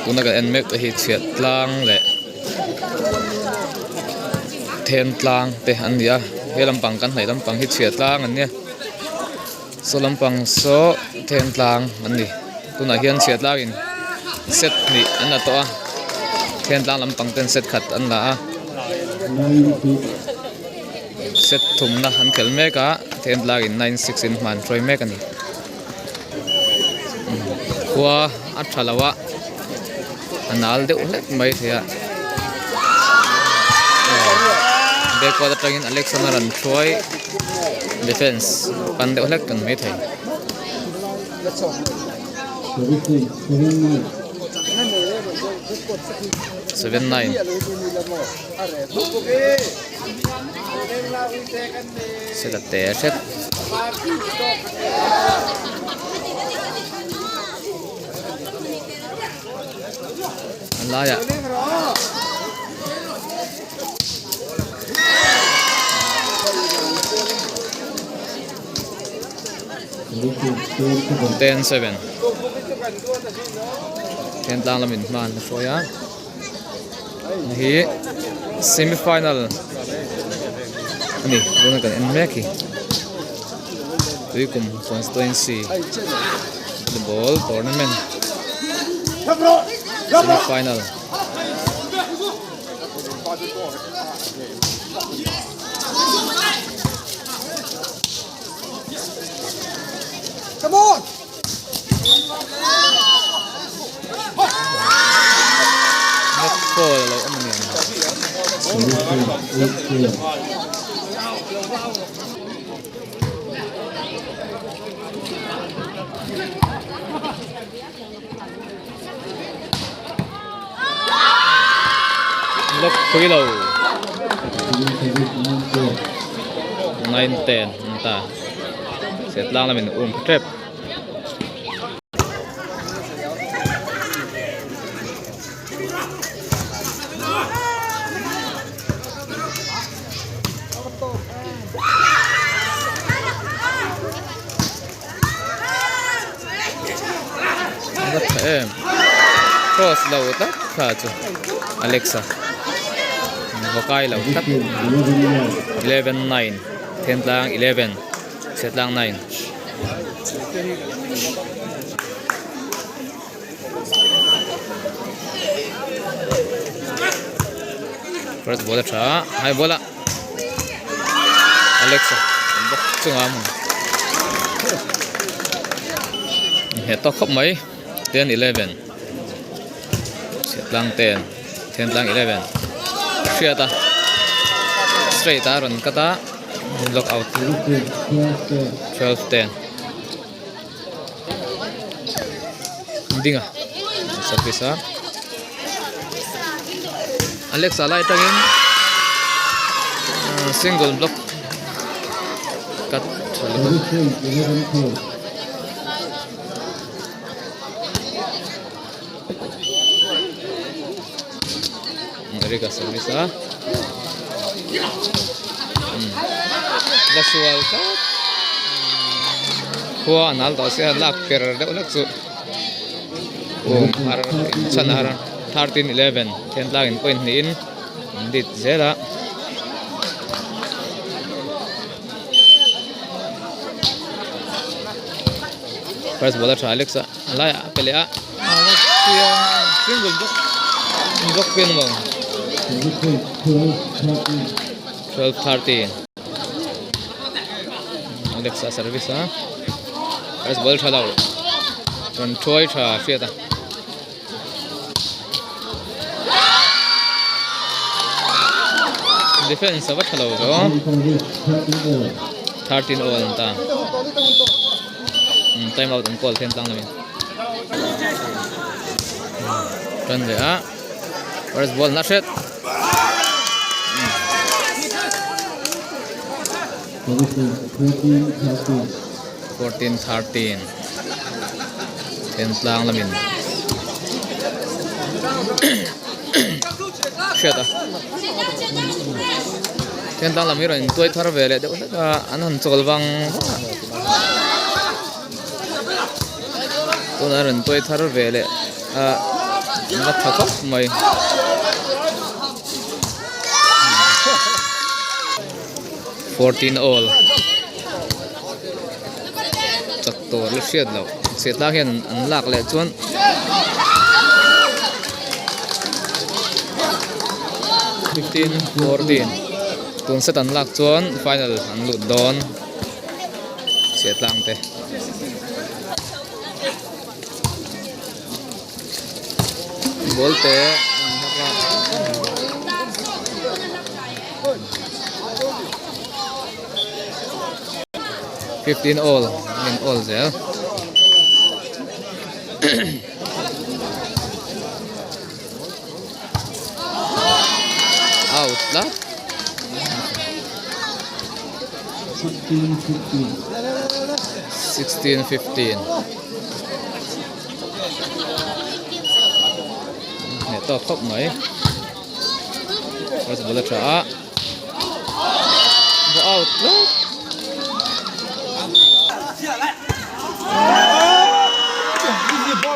Tuna kan en mek te hi chhiat tlang leh then tlang te an ni a he lampang kan hnaih lampang hi chhiat tlang an nia saw lampang saw then tlang an ni tunah hian chhiat tlang in set hnih an la tawh a then tlang lampang ten set khat an la a set thumna an khelh mek a then tlang in nine six in hman hruai mek a ni. Khua a tha lo a a nal deuh hlek mai thei a backward atangin Alexander an hruai defence pan deuh hlek kan mai thei. 79 Set a te hret. A laiah 10-7 Thentlang lamin hma an la hruai a. Hei hi semi final a ni tuna kan en mek hi tuikum constituency football tournament semi final. Net ball a lo awm a ni ang. Block pui lo. 9-10 an ta. Setlang lamin um tep. A tha em cross lo tlat kha chu Alexa vakai lo tlat 11-9 Thentlang 11. Chhiatlang 9. First ball a tha a, high ball a Alex a bawk chungah a hmu. Hneh tawk khawp mai 10 11 Chhiatlang 10 Thentlang 11 Hriat a straight a rawn cut a. Lock out 12 10 Dinga service a Alexa lai atangin single block cut tha lutuk Erika service a la sual tlat khua an al tawh sia lak per deuh hlek chu um har chhan har 13 11 thentlang in point hnih in an lead zel a. First ball a tha Alex a a laiah a pe leh a single block block pin maw 12:30 Alex a service a first ball tha lo rawn thuai tha hriat a. Defense a va tha lo ve aw 13 all an ta time out an call then tlang lovin tan leh a first ball na hret 14 13 then tlang lamin hriat a then tlang lam hi rawn intuai thar ve leh deuh hlek a an han chawl vang vang a tunah rawn tuai thar ve leh a. An la tha khawp mai. 14 all. Chak tur la hriat loh. Chhiatna hian an lak leh chuan 15 14 tun set an lak chuan final an lut dawn chhiatlang te. Ball te an hak a. 15 all an in all zel. Out tlat. 16 15. Hneh tawk khawp mai. First ball a tha a. Va out tlat.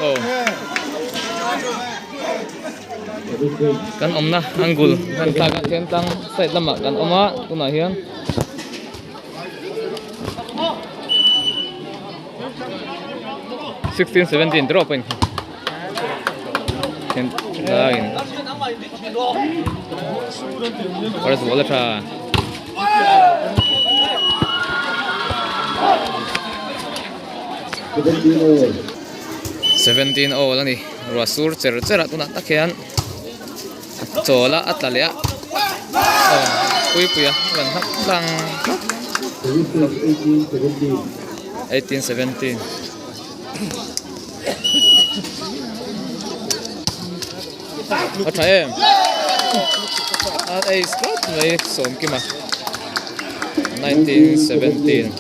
Oh. Kan awmna angle kan thlak ah khian tlang side lamah kan awm a tunah hian 16 17 draw point kha tlangin first ball a tha 17 all a ni ruah sur cher cher a tunah tak hian a chawl a a tla leh a aw pui pui a a rawn hak tlang tlat 18 17 a tha em a ace tlat mai sawmkima 19 17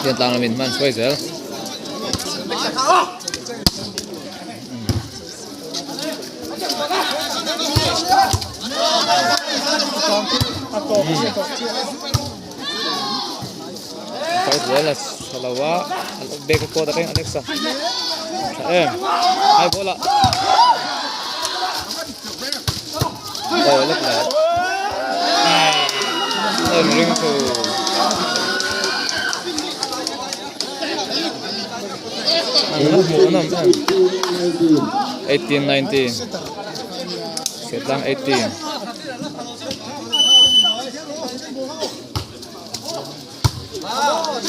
hian tlang lamin hman hruai zel. Ball a tha lo a bag a kawt a reng Alexa tha em hai ball a aw lek la a ring thu an la hmuh nawm em 18 19 Chhiatlang 18.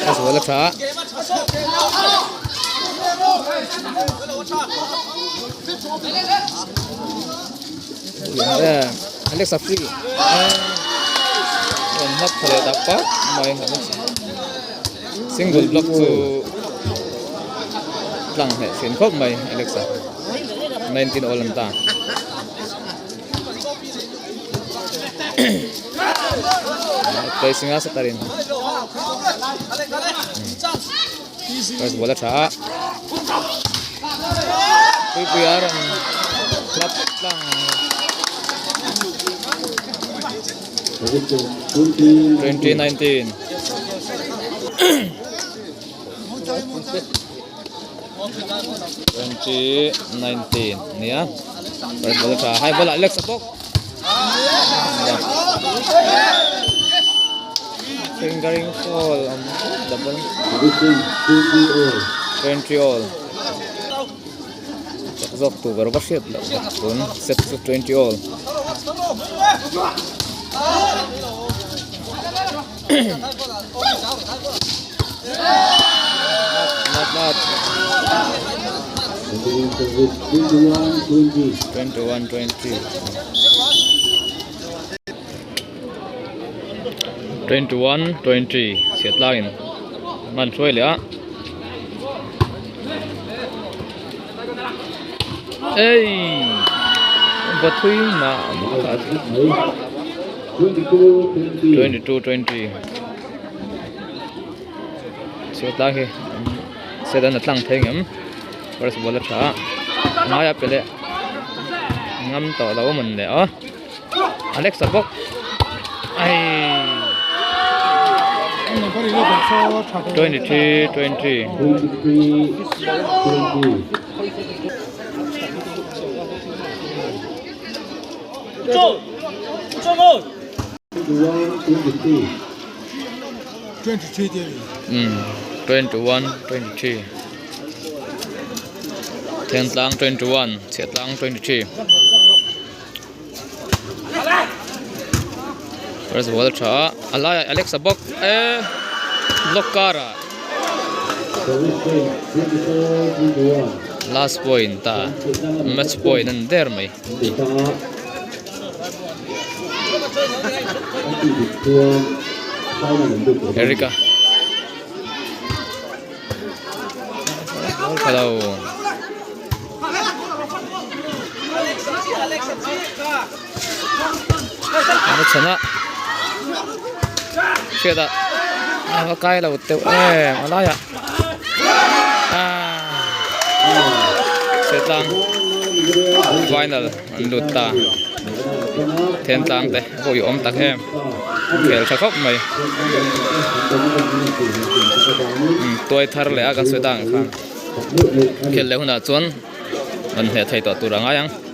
A zual a tha a. Alexa free. Rawn hlap tha leh tak pak mai. Single block chu tlang hneh thin khawp mai Alexa. 19 all an ta. Placing a satarin. First ball a tha a. Puipui a rawn hlap tlang. 2019. 2019 nia first ball a tha high ball ah leg sa bawk fingering fall awm double 20 all chak zawk tur ber va hriat loh tun set chu 20 all. 21 20 21 20 chhiat tlangin hman hruai leh a ei vathui mah mah 22 20 chhiat tlang hi set an la tlang thei ngem first ball a tha a hmaia pe leh ngam tawh lo a mawn leh a Alex a bawk ai 23 20. Umm 21 23 Thentlang 21 Chhiahtlang 23 First ball a tha a a laiah Alex a bawk e block karah last point a match point a ni der mai. Eric-a hello. A chhan a hriat ah a va kai lo teuh em a laiah ah Chhiatlang final an lut ta Thentlang te pawh i awm tak em khel tha khawp mai tuai thar leh a kan sawi tak ang khan khel leh hunah chuan an hneh thei tawh tur a ngai ang.